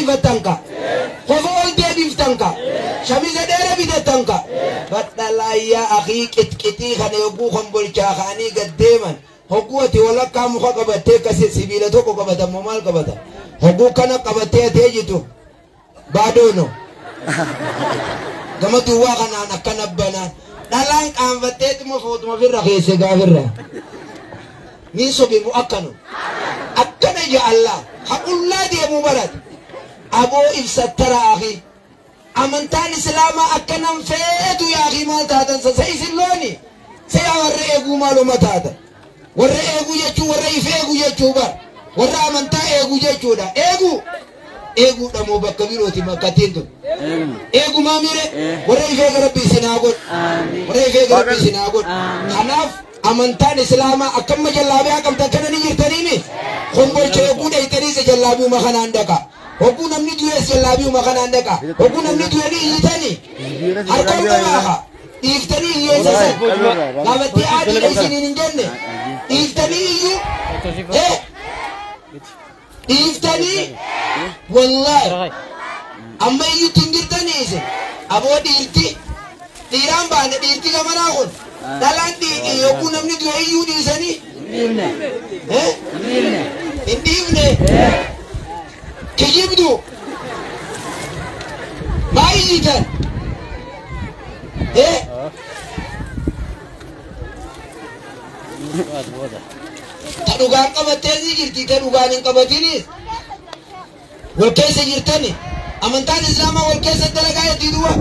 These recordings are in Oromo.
sirreeffattan ka kofa ol deebiftan ka shamiza dheeraa bitattan ka badhalaayyaa akii qixqixii kana yogguu kombolchaa ka'anii gad deeman hogguu ati walakkaa muka qabattee kasi sibiila tokko qabata moo maal qabata hogguu kana qabattee atee jitu baadoono gama duwwaa kanaan akkana banaan dhalaan qaanfatteetuma footuma firra keesse gaafirra niin sobimu akkanu akkana ja Allah haqullaa deemuu barate aboo ibsattara akii amantaan islaamaa akkanan feetu yaa akii maal taatan sa isin looni sa yaa warra eeguu maaluma taatan warra eeguu jechuu warra if eeguu jechuu bar warra amantaa eeguu jechuudha eeguu eeguudha moo bakka birooti makkattiin tun eegumaa mire warra if eega rabbi isin haa godhu warra if eega rabbi isin haa godhu kanaaf amantaan islaamaa akkamma jallaabiyaa qabdan kana ni jirtaniimi kombolcha yogguu dhayxaniis jallaabiuma kanaan dhaqa hogguu namni du'es jallaabiuma kanaan dhaqa hogguu namni du'e ni iyyitanii harka ol qabaaha dhiiftanii hiyyeessa san gaafattee adiidha isiniin hin jenne dhiiftanii iyyuu dhiiftanii wallaahi amma iyyutti hin jirtanii isin aboo dhiirti dhiiraan baane dhiirti gamanaa kun dhalaan yogguu namni du'e iyyuu dhiisanii hin dhiifne kijibdu maa iyyitan ta dhugaan qabattee ni jirti ta dhugaan hin qabatinis wal keessa jirtani amantaan islaamaa wal keessa dalagaa jetti duuba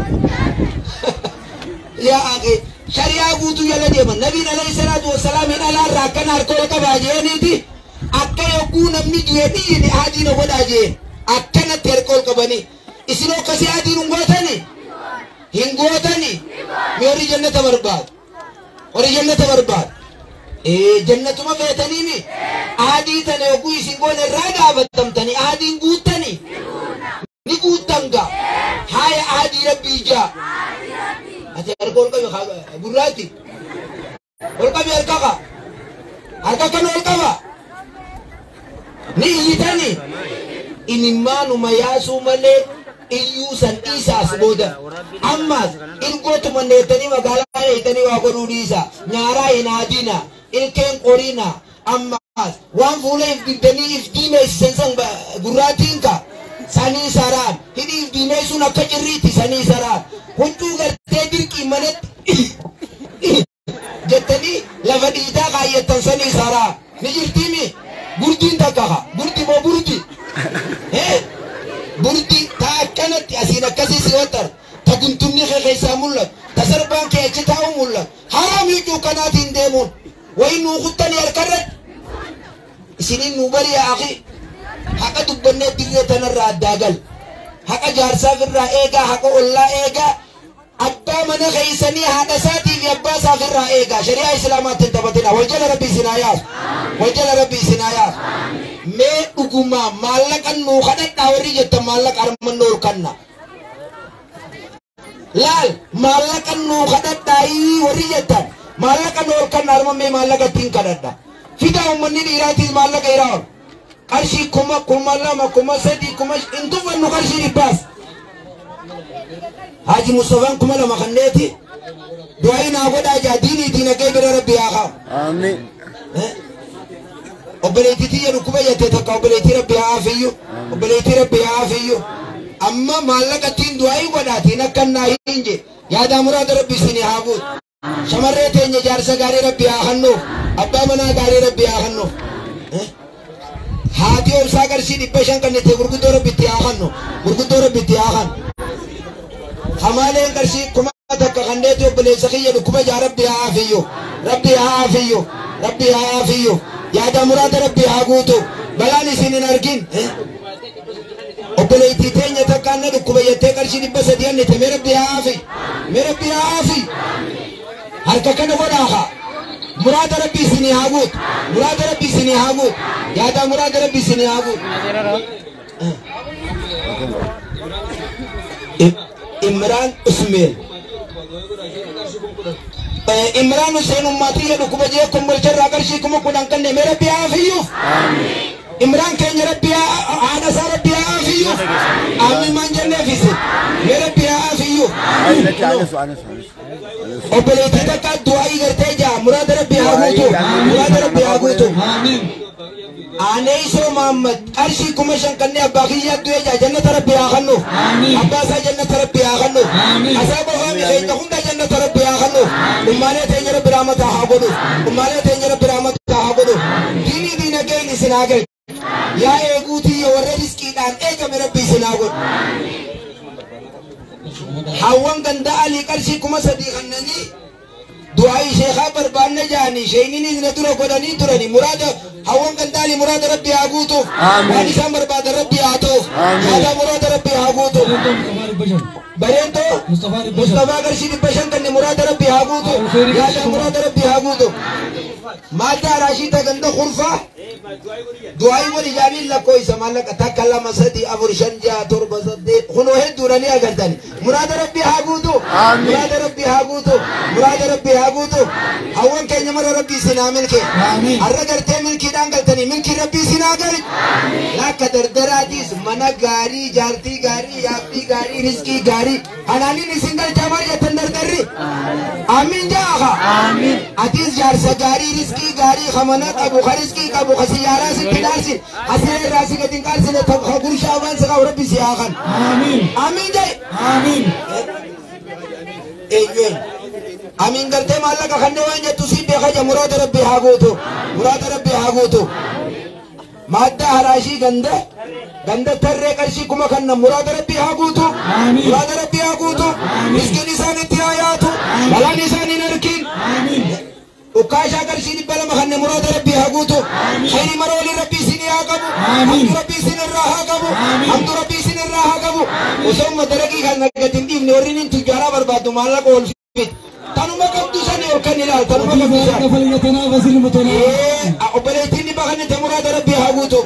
yaa akhi shari'aa guutuu jala deeman nabiin alayhi salaatu wassalaam hin alaarraa akkana harka ol qabaa jeeniiti akka yogguu namni du'e dhiyyine haadii na godhaa jeen akkanatti harka ol qabanii isinoo akkasii haadiin hin gootani hin gootani mi warri jannata barbaadu warri jannata barbaadu jannatuma feetaniimi aadii tana yogguu isin goone irraa gaafatamtanii aadiin guuttani ni guuttan gaa haaya aadii rabbii ijaa ati harka ol qabi gurraatti ol qabi harka ka harka kana ol qaba ni iyyitani inimmaanuma yaasuu malee iyyuu san dhiisaas booda ammas ilgootuma neettanii magaalaa neettanii waa godhuu dhiisa nyaaraa hin haadina ilkeen qorina ammas waan fuula if dibdanii if diimeessisan san gurraattiin ka sanii saraan hidhi if diimeessuun akka cirriitti sanii saraan huccuu gartee dirqii manatti jettanii lafa dhiitaa kaayyattan sanii saraan ni jirtiimi burdiin takka ka burdi moo burdi burdi ta akkanatti asiin akkasii si waxxar ta guntumni kee keessaa mul'atu ta sarbaan kee achi taa'u mul'atu haraam huccuu kanaatiin deemuun wayi nuu kuttanii harkarratti isiniin nuu bari yaa akhi haqa dubbannee dirree tanarraa addaa gal haqa jaarsaaf irraa eegaa haqa ollaa eegaa abbaa mana keessanii haadha isaatii fi abbaa isaaf irraa eegaa shari'aa islaamaatti hin taphatina wal jala rabbi isin haa yaasu wal jala rabbi isin haa yaasu mee dhugumaa maallaqa nuu kadhadhaa warri jettan maallaqa armannoo ol kanna laal maallaqa nuu kadhadhaa warri jettan maallaqa nuu ol kanna arma mee maallaqa ittiin kadhadha fidaa uummanni dhiiraatiis maallaqa irraa ol qarshii 1000 2000 3000 1000 hin tuffannu qarshii 100 Haji Mustafaan 2000 kanneeti du'aa naa godhaa jaa diinii diinagdee bira rabbi haa kaa'u. Amiin. Obboleettii tiyya dhukkuba jettee takka obboleettii rabbi haa afiyyu obboleettii rabbi haa afiyyu amma maallaqa ittiin du'aa godhaatiin akka naa hin je yaadaa muraada rabbi isinii haa guutu shamarree teenya jaarsa gaarii rabbi haa kennuuf abbaa manaa gaarii rabbi haa kennuuf haati obsaa qarshii 500 kannite gurguddoo rabbi itti haa kennu gurguddoo rabbi itti haa kennu hamaaleen qarshii 1000 kanneeti obboleessa kiyya dhukkuba jaa rabbi haa afiyyu rabbi haa afiyyu rabbi haa afiyyu yaada muraada rabbi haa guutu balaan isin hin argin obboleettii teenya takkaan na dhukkuba jettee qarshii 300 annite mee rabbi haa afi mee rabbi haa afi harka kana godhaa haa muraada rabbi isinii haa guutu muraada rabbi isinii haa guutu yaada muraada rabbi isinii haa guutu Imraan Usmeel Imraan Hussein ummaatii dhukkuba jee kombolcharraa qarshii 10,000 kanne mee rabbi haa afiyyuuf Imraan keenya rabbi haadha isaa rabbi haa afiyyuuf Obboleettii takka du'aa'ii gartee jaa muraada rabbi haa guutu muraada rabbi haa guutu. Aaneesoo Mahammad qarshii 5,000 kanneen abbaa kiyyaa du'ee jaa jannata rabbi haa kennuuf. Abbaa isaa jannata rabbi haa kennuuf. Asaa qofaa keenya hunda jannata rabbi haa kennuuf. Ummaalee teenya rabbi rahmata haa godhuuf. Ummaalee teenya rabbi rahmata haa godhuuf. Diinii diinagdeen isin haa galchu. Yaa eeguutii warra riskiidhaan eegame rabbi isin haa godhu. Hawwan ganda alii qarshii 3,000 kannanii du'aa'ii sheekaa barbaanne jaanii sheeyniin na dura godhanii turani muraada hawwan ganda alii muraada rabbi haa guutuuf waan isaan barbaadan rabbi haa ta'uuf yaada muraada rabbi haa guutuuf. Bareentoo Mustafaa qarshii 500 kanne muraada rabbi haa guutuuf yaada muraada rabbi haa guutuuf. Maadda Raashiita ganda kurfaa du'aa'ii wal ijaaniin lakkoofsa maallaqa 1 2 3 4 5 6 7 8 kunoo hedduudhanii agartani muraada rabbi haa guutu muraada rabbi haa guutu muraada rabbi haa guutu hawwan keenya mara rabbi isin haa milke har'a gartee milkiidhaan galtanii milkii rabbi isin haa gali lakka dardaraatiis mana gaarii jaartii gaarii yaabbii gaarii riskii gaarii halaaliin isin galchaa maal jettan dardarri amiin jaaha atiis jaarsa gaarii riskii gaarii kamana qabu ka riskii qabu ka siyyaaraa sitti dhaarsin asirra irraa si gadi hin qaarsine ka gurshaa waan si qabu rabbi si haa kan amiin jai eenyu amiin galtee maallaqa kanneen waan jettu si beeka ja muraada rabbi haa guutu muraada rabbi haa guutu maadda haraashii ganda ganda tarree qarshii 1000 kanna muraada rabbi haa guutu muraada rabbi haa guutu miskiin isaan itti haa yaatu balaan isaan hin arkin Ukkaashaa qarshii 200 kanne muraada rabbi haa guutu khayri mara waliin rabbi isin haa qabu hamtu rabbi isin irraa haa qabu hamtu rabbi isin irraa haa qabu osoo madaraqii kan gadi hin dhiifne warri nin tujjaaraa barbaaddu maallaqa ol fit tanuma qabdu sani ol kan ilaal tanuma qabdu sani obboleettiin 100 kanne muraada rabbi haa guutu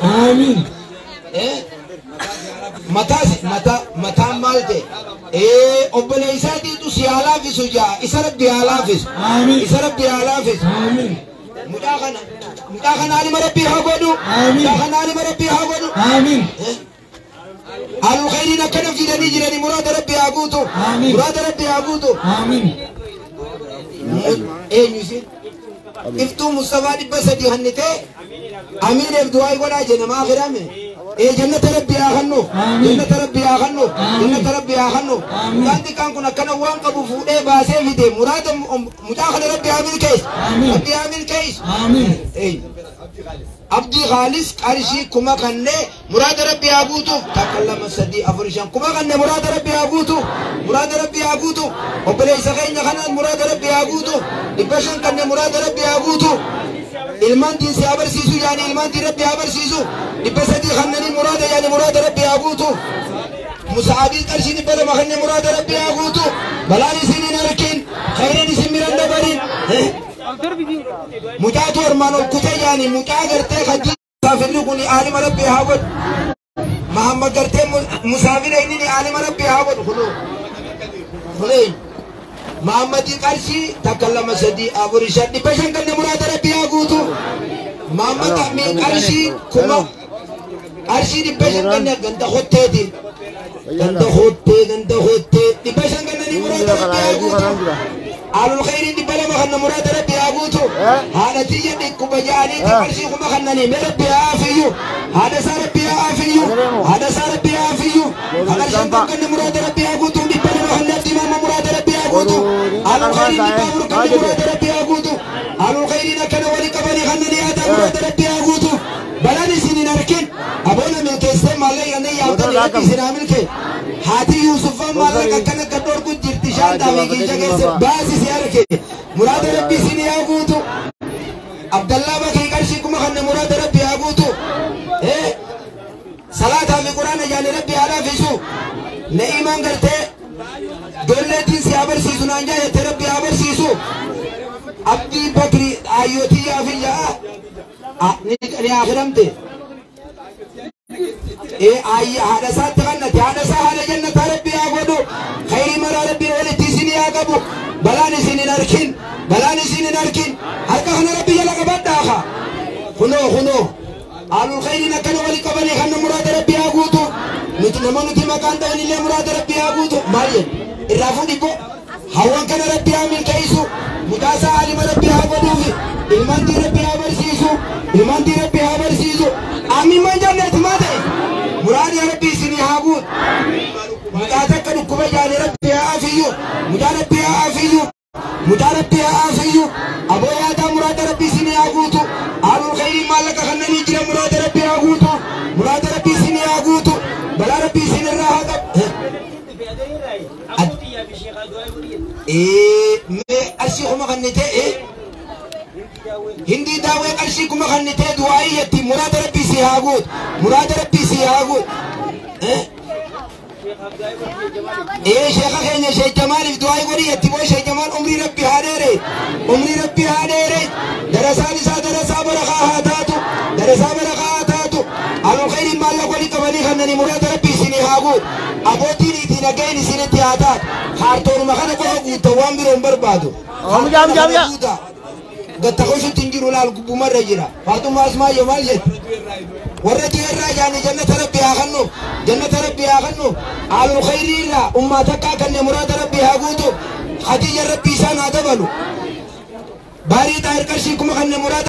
mataan maal ta'e obboleessaatiitu si haa laafisu jaa isa rabbi haa laafisu isa rabbi haa laafisu mucaa kana alima rabbi haa godhu mucaa kana alima rabbi haa godhu alul khayriin akkana fidanii jiranii muraada rabbi haa guutu muraada rabbi haa guutu eenyu isin iftuu Mustafaa 300 hannitee amiineef du'aa godhaa jenne maa akhirame jannata rabbi haa kennuuf jannata rabbi haa kennuuf jannata rabbi haa kennuuf mucaan xiqqaan kun akkana waan qabu fuudhee baasee fide muraada mucaa kana rabbi haa milkeessu rabbi haa milkeessu Abdii Khaalis qarshii 1000 kannee muraada rabbi haa guutuuf 1 2 3 4 5 1000 kannee muraada rabbi haa guutuuf muraada rabbi haa guutuuf obboleessa keenya kanaan muraada rabbi haa guutuuf 500 kannee muraada rabbi haa guutuuf ilmaan diin si haa barsiisu yaani ilmaan diin rabbi haa barsiisu 300 kannanii muraada yaani muraada rabbi haa guutuuf Musaabii qarshii 200 kannee muraada rabbi haa guutuuf balaan isin hin arkin khayriin isin miran dabarin mucaatu armaan ol kutee yaani mucaa gartee hajji musaafirri kun aalima rabbi haa godhu Mahammad gartee musaafira inni aalima rabbi haa godhu kunoo kunee Mahammadii qarshii 1 2 3 4 5 500 kanne muraada rabbi haa guutu Mahammad Amin qarshii 1000 qarshii 500 kanne ganda hotteeti ganda hottee ganda hottee 500 kanne muraada rabbi haa guutu alul khayriin 200 kanna muraada rabbi haa guutu haadha tiyya dhukkuba jaaniiti qarshii 1000 kannanii mee rabbi haa afiyyu haadha isaa rabbi haa afiyyu haadha isaa rabbi haa afiyyu qarshiin kanne muraada rabbi haa guutu 200 kanne abdii muraada rabbi haa guutu alul khayriin 400 kanne muraada rabbi haa guutu alul khayriin akkana walii qabanii kannanii yaada muraada rabbi haa guutu balaan isin hin arkin aboona milkeessee maallaqa kanneen yaabtanii rabbi isin haa milkee haati Yuusufaan maallaqa akkana gadhoorgu jirti shaantaa fi kiisha keessa baasi si arke muraada rabbi isin haa guutu Abdallaa Bakrii qarshii 1000 kanne muraada rabbi haa guutu salaataa fi quraana jaale rabbi haa laafisu Na'iimaan gartee ijoolleetiin si haa barsiisu naan jaa jette rabbi haa barsiisu Abdii Bakrii ayyootii yaafin ja'a ni akhiramte haadha isaatti kannate haadha isaa haadha jannataa rabbi haa godhu khayrii maraa rabbiin walitti isin haa qabu balaan isin hin arkin balaan isin hin arkin harka kana rabbi jala qabadhaa kunoo kunoo alul khayriin akkana walii qabanii kanna muraada rabbi haa guutu nuti nama nuti maqaan ta'an illee muraada rabbi haa guutu maal jedhu Irraa fuudhi boo hawwan kana rabbi haa milkeessu mudaasaa alima rabbi haa godhuufi ilmaantii rabbi haa barsiisu ilmaantii rabbi haa barsiisu amin man janneeti maa ta'e muraadii rabbi isinii haa guutu mucaa takka dhukkuba jaani rabbi haa afiyyu mucaa rabbi haa afiyyu mucaa rabbi haa afiyyu aboo yaadaa muraada rabbi isinii haa guutu aalul khayrii maallaqa kannanii jira muraada rabbi haa guutu muraada rabbi isinii haa guutu balaa rabbi isinirraa haa qabu. Mee qarshii kuma kannite hindii daawwee qarshii kuma kannite du'aayii jetti muraada rabbii si haa guutu muraada rabbii si haa guutu. Sheekha keenya Sheekh Jamaaliif du'aayii godhi jetti boo Sheekh Jamaal umrii rabbi haa dheere umrii rabbi haa dheere darasaan isaa darasaa barakaa haa taatu darasaa barakaa haa taatu alul khayriin maallaqa walii qabanii kannanii muraada rabbii isinii haa guutu abbootiin itti nageen isinitti haa taatu kaartoonuma kana qofa guuta waan biroo hin barbaadu. Gatta hin jiru laal gubbumarra jira. Faaxummaa Asmaayyoo maal jetti? Warra du'eerraa jaani jannata rabbi haa kennu jannata rabbi haa kennu alul khayrii irraa ummaa takkaa kanne muraada rabbi haa guutu Khadiija rabbi isaan haa dabalu. Baarii xaayir qarshii kuma kanne muraada.